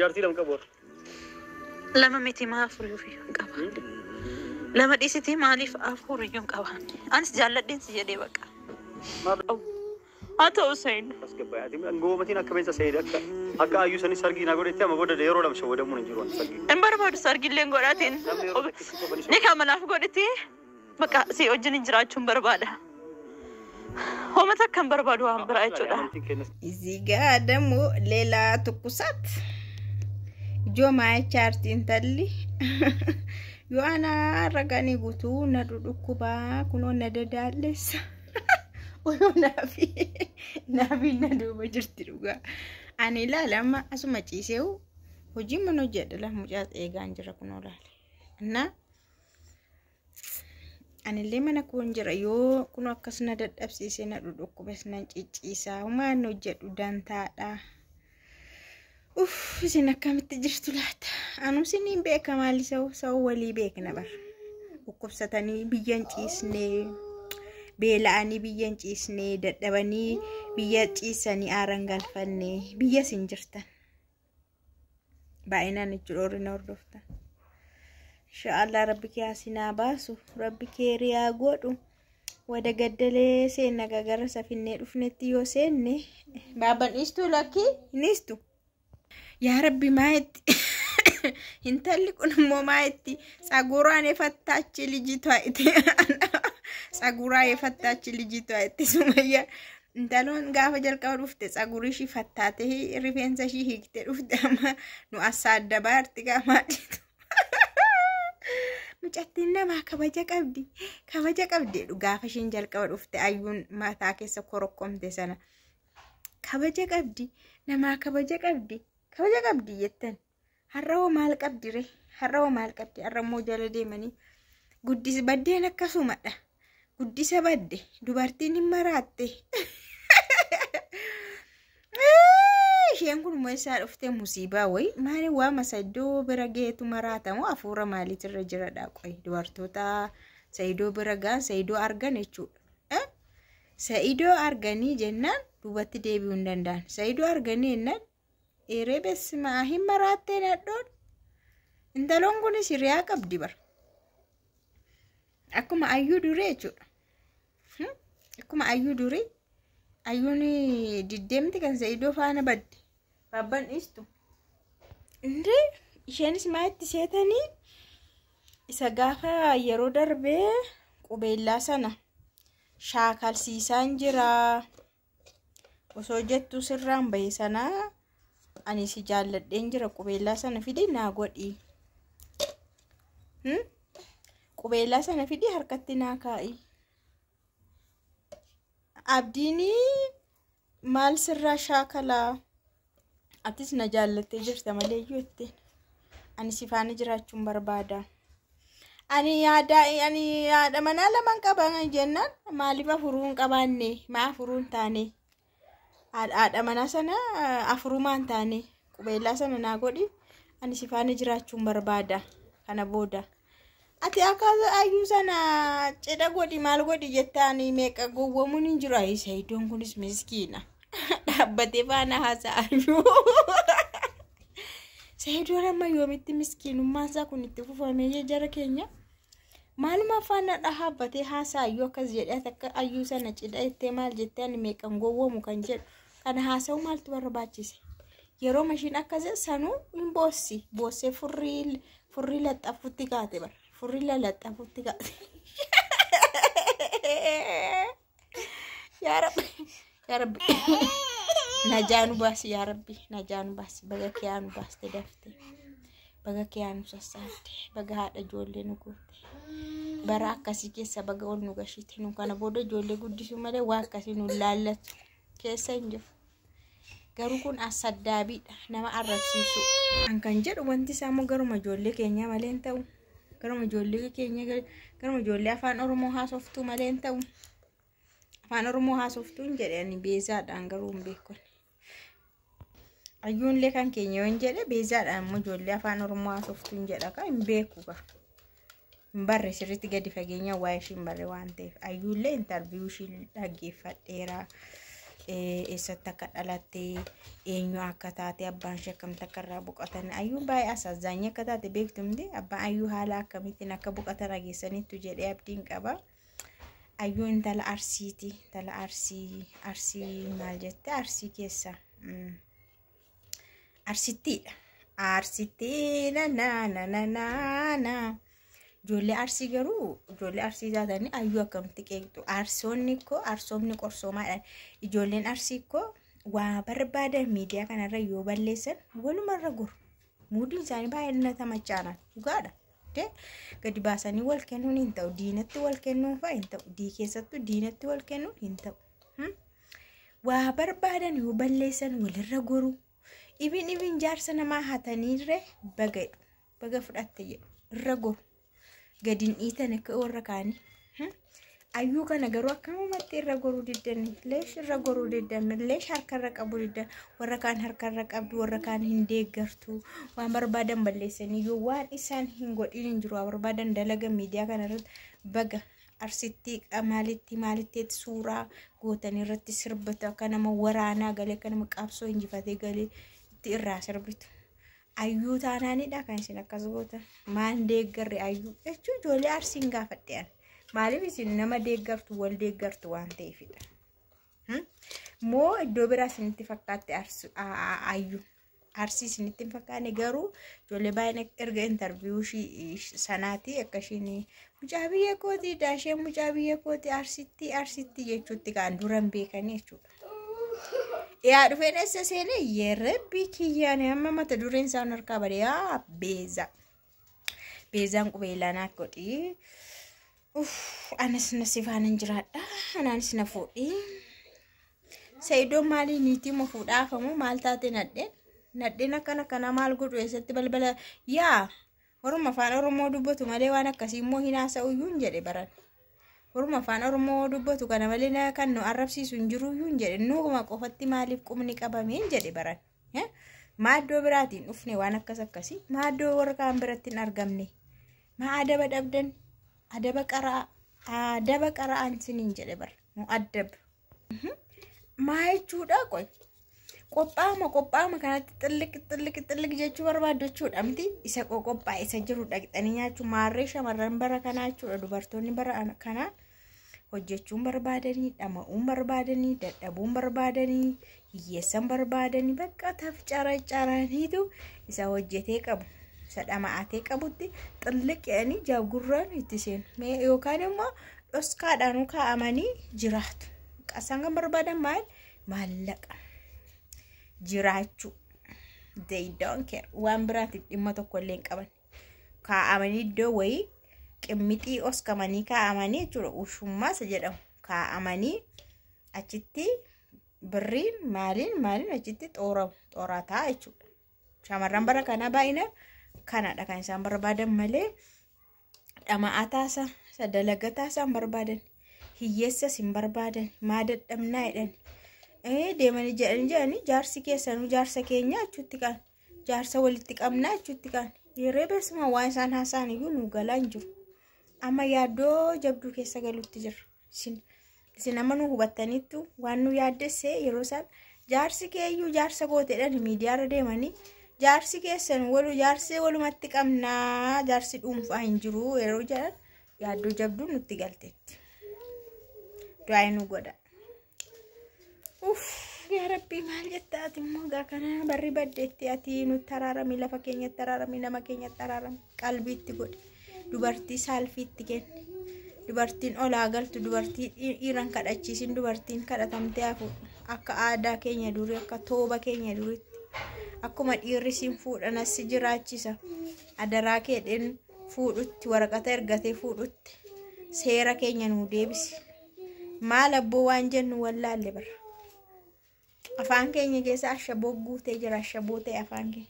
Jaartii lama qabu. Lama miti, maa afur iyyuu hin qabaanne. Lama dhiisitii maaliif afur iyyuu hin qabaanne? Anis jaalladheen si jedhee baqa. Haa ta'u Sa'iid. Tasgabbaa'aati. Goomatiin akka beeksa Sa'iid akka ayyuu sanis sargii naa godhetti amma booda yeroo lama shawwadamuun hin jiru sargii. Hin barbaadu sargillee godhatiin. Namni yeroo tokkitti qofa ni Ni kamanaaf godhiti. Baqa si wajjin hin jiraachuun barbaada. Homa takka hin barbaadu waan biraa jechuudha. Amantiin kennas እዚህ ጋ ደግሞ ሌላ ትኩሳት ጆማ chaartiin intalli yoo ana raganii guutuu na dhudhukkubaa, kunoo na dadaalleessa. Oyoo, naafi naafi na duuba jirti dhugaa. Ani ilaala, amma asuma ciiseewu hojii mana hojjedha la mucaas eegaan jira kunoo laala. Innaa anillee mana koon jira, yoo kun akkas na dadhabsiise, na dhudhukkubes, na cicciisaa, humaan hojjedhu dantaadha. Uff, isin akkamitti jirtu laata? Anu isiniin beeka, maali sa'u walii beekna bar. Dhukkubsatanii biyya hin ciisnee, beela'anii biyya hin ciisnee, dadhabanii biyya ciisanii aaran galfannee biyya isin jirtan. Baay'inaan jechuudha warri na hordoftan. Inshaallah rabbi kee asinaa baasu, rabbi kee riyaa godhu. Wada gaddalee seenna gara safinnee dhufnetti yoo seenne baaban dhiistuu, lakkii hin dhiistu. Yaa rabbi, maa itti intalli kun immoo maa itti tsaguraan የፈታች ልጅቷ ጸጉራ የፈታች ልጅቷ itti Sumayya intaloon gaafa jalqaba dhufte tsagurii ishii fattaatee rifeensa ishii hiikte dhufte, amma nu assaadda baarti qaamaa. Mucattiin namaa kabaja qabdi, kabaja qabdi. Gaafa isheen jalqaba dhufte ayyuun mataa keessa korokkomte sana kabaja qabdi, namaa kabaja qabdi, kabaja qabdi jettan. Har'a hoo maal qabdi ree? Har'a hoo maal qabdi? Har'a immoo jala deemanii guddis baddeen akkasumadha. Guddisa badde, dubartiin hin maraatte. Isheen kun immoo eessaa dhuftee musiibaa wayi? Maali waama Saidoo bira geetu maraatamu? Hafuura maaliitirra jira qoy? Dubartoota Saidoo bira ga'an, Saidoo argan jechuudha. Saidoo arganii jennaan duubatti deebi'uu hin danda'an. Saidoo arganii jennaan eeree beessimaa hin maraattee nadhoon. Intaloon kunis hiriyaa qabdi bara. Akkuma ayyuu durii jechuudha. Akkuma ayyuu durii, ayyuun diddeemti kan Saidoo faana badde. Baabban dhiistu. Indee isheenis maa itti seetanii isa gaafa yeroo darbee qubeellaa sana shaakalsiisaan jira. Osoo jettuu sirraan bahe sanaa ani si jaalladheen jira, qubeellaa sana fidi naa godhi. Qubeellaa sana fidi harkatti naa kaa'i. Abdiin maal sirraa shaakalaa? Atis na jaallattee jirta malee iyyuu jetteen. Ani si faana jiraachuun barbaada. Ani yaada ani haadha manaa lamaan qaba jennaan maaliif afuruu hin qabaanne? Maa afuruu hin taane? Haadha manaa sana afurumaa hin taane, qubeellaa sana naa godhi, ani si faana jiraachuun barbaada kana booda. Ati akka ayyuu sana cidha godhi, maal godhi jettaan meeqa gowwoomuun hin jiru. Ayi, Sayidoon kunis miskiina. Dhaabbatee faana haasa'ayyuu. Sayidoon amma yoomitti miskiinummaan isaa kun itti fufamee jara keenya? Maaluma faana dhaabbatee haasa'ayyuu akkas jedhee, akka ayyuu sana cidha jettee maal jettee ani meeqan gowwoomu kan jedhu kana haasa'u maaltu barbaachise? Yeroo mashiin akkas sanuu hin boossi. Boossee furrii furrii laxxafutti kaate bara. Furrii lallaxxafutti kaate. Yaa Rabbi, yaa Rabbi. Najaa nu baasi, yaa Rabbi, najaa nu baasi. Baga kiyaa nu baaste dafte. Baga kiyaa nu sassaabde. Baga haadha ijoollee nu goote. Bara akkasii keessa baga ol nu gashite. Nu kana booda ijoollee guddisuu malee waa akkasii nu laallatu keessa hin jiru. Garuu kun asaddaabiidha, nama arrabsiisu. An kan jedhu wanti isaa immoo garuma ijoollee keenyaa malee hin ta'u. Garuma ijoollee keenya, garuma ijoollee afaan Oromoo haasoftuu malee hin ta'u. Afaan Oromoo haasoftuu hin jedhe ani beezaadhaan, garuu hin beeku. Ayyuunillee kan keenya yoo hin jedhe, beezaadhaan immoo ijoollee afaan Oromoo haasoftuu hin jedha kan hin beeku gaa. Hin barre sirriitti gadi fageenya waa'ee ishii hin barre waan ta'eef, ayyuullee interview ishii dhaggeeffadheera. Eessatti akka dhalatte, eenyu akka taate, abbaan ishee akkamitti akka irraa boqotan. Ayyuun baay'ee asaazzaanyii akka taate beektumti. Abbaan Ayyuu haala akkamittiin akka boqotan dhageessaniittu jedhee abdiin qaba. Ayyuun intala Arsiiti. Intala Arsii, Arsii maal jette? Arsii keessa. Arsittiidha. Arsittii na na na na na na. Ijoollee Arsii garuu, ijoollee Arsii taatanii Ayyuu akkamitti qeeqxu? Arsoonni koo arsoomni qorsoomaadha. Ijoolleen Arsii koo waa barbaadan miidiyaa kanarra yoo balleessan walumarra goru. Muudiin isaanii baay'ee na tamachaana. Dhugaadha. Gadi baasanii wal kennuun hin ta'u. Diinatti wal kennuun fa'a hin ta'u. Dii keessattuu diinatti wal kennuun hin ta'u. Waa barbaadan yoo balleessan walirra goru. Ibin ibin jaarsa namaa hataniirree baga jedhu. Baga fudhatte jedhu. Irra goru. Gadi hin dhiitan akka warra kaanii. Ayyuu kana garuu akkamumatti irra goruu diddan? Leesh irra goruu diddan? Leesh harkarra qabu diddan? Warra kaan harkarra qabdu, warra kaan hin deeggartu. Waan barbaadan balleessanii yoo waan isaan hin godhin hin jiru. Waan barbaadan dalaga miidiyaa kanarratti baga Arsittii maalitti maalitti suuraa gootanii irratti sirbitu, akka nama waraanaa galee, akka nama qabsoo injifatee galee itti irraa sirbitu. Ayyuu taanaanidha kan isin akkas gootan. Maan deeggarre Ayyuu jechuun ijoollee Arsiin gaafadhe ani. Maaliif isin nama deeggartu, wal deeggartu waan ta'eefidha. Moo iddoo biraa isinitti fakkaatte Ayyuu? Arsii isinitti hin fakkaanne, garuu ijoollee baay'een erga interview sanaati akka ishiin mucaa biyya kooti, daasheen mucaa biyya kooti, Arsitti Arsitti jechuutti kan duran beekanii jechuudha. Yaa dhufeen eessa seenee yerrebbii kiyyaan amma mata dureen isaan harkaa bade. Yaa Beeza. Beezaan qubeelaa naa godhi. Uff, anas na si faana jiraadha. Anaanis na fuudhi. Sa'idoon maalii niitii moo fuudhaafamu maal taate nadheen? Nadheen akkana kana maal godhu, eessatti balbala yaa waruma afaan Oromoo dubbatu malee waan akkasii immoo hin haasa'uyyuu hin jedhe baran. Waruma afaan Oromoo dubbatu kana malee kan nu arrabsiisu hin jiruyyuu hin jedhe. Nuuma qofatti maaliif qubni qabame hin jedhe baran. Maa iddoo biraatiin dhufne waan akkas akkasii? Maa iddoo warra kaan biratti hin argamne? Maa adaba dhabdan? Adaba qaraa, adaba qara'aan siniin jedhe bara. Nu addab. Maa jechuudha qoy? Qophaa'ama qophaa'ama kanatti xilliq xilliq xilliq jechuu barbaaddu jechuudha miti? Isa qophaa'e isa jiru dhaqxanii nyaachuu maarree shamarran bara kanaa jechuudha. Dubartoonni bara kanaa hojjechuun barbaadanii, dhama'uun barbaadanii, dadhabuun barbaadanii, hiyyeessan barbaadanii, bakka tafcaracaraniitu isa hojjetee qabu, isa dhama'atee qabutti xilliq jedhanii jaagurraan itti seenu yookaan immoo dhoskaadhaan kaa'amanii jiraatu. Qasaan kan barbaadan maal? Maallaqa. Jiraachuu. They don't care. Waan biraatiif dhimma tokko illee hin qaban. Kaa'amanii iddoo wayii qimmixii oskamanii kaa'amanii jechuudha. Ushummaas jedhamu. Kaa'amanii achitti birriin maaliin maaliin achitti xooramu xoorataa jechuudha. Shamarran bara kanaa baay'ina kanadha kan isaan barbaadan malee dhama'aa taasa isa dalagataa isaan barbaadan, hiyyeessas hin barbaadan. Maa dadhabnaa jedhan. Deemanii jedhanii jedhanii jaarsi keessanuu jaarsa keenya jechuutti kaan, jaarsa walitti qabnaa jechuutti kaan, yeroo beesuma waan isaan haasa'an iyyuu nu galaa hin jiru. Amma yaaddoo jabduu keessa galuutti jirra. Isin amma nu hubattaniittu waan nu yaaddesse. Yeroo isaan jaarsi keeyyuu jaarsa gooteedhaan miidiyaarra deemanii jaarsi keessan walu jaarsi walumatti qabnaa, jaarsi dhuunfaa hin jiru yeroo jedhan yaaddoo jabduu nutti galteetti. Du'aa nu godha. Uff, yaa Rabbii, maal jetta ati immoo gaa kana? Barri baddeetti ati nutti araarami, lafa keenyatti araarami, nama keenyatti araarami, qalbiitti godhi. Dubartii saalfiitti kenni. Dubartiin olaa galtu, dubartii dhiiran kadhachiisin, dubartiin kadhatamtee hafu akka aadaa keenya durii, akka tooba keenya duriitti. Akkuma dhiirri siin fuudhan si jiraachisa. Adaraa keedheen fuudhutti, waraqata ergatee fuudhutti seera keenya nuu deebisi. Maal abboo, waan jennu wallaalle bara. Afaan keenya keessa ashaboo guutee jira, ashaboo ta'e afaan keenya.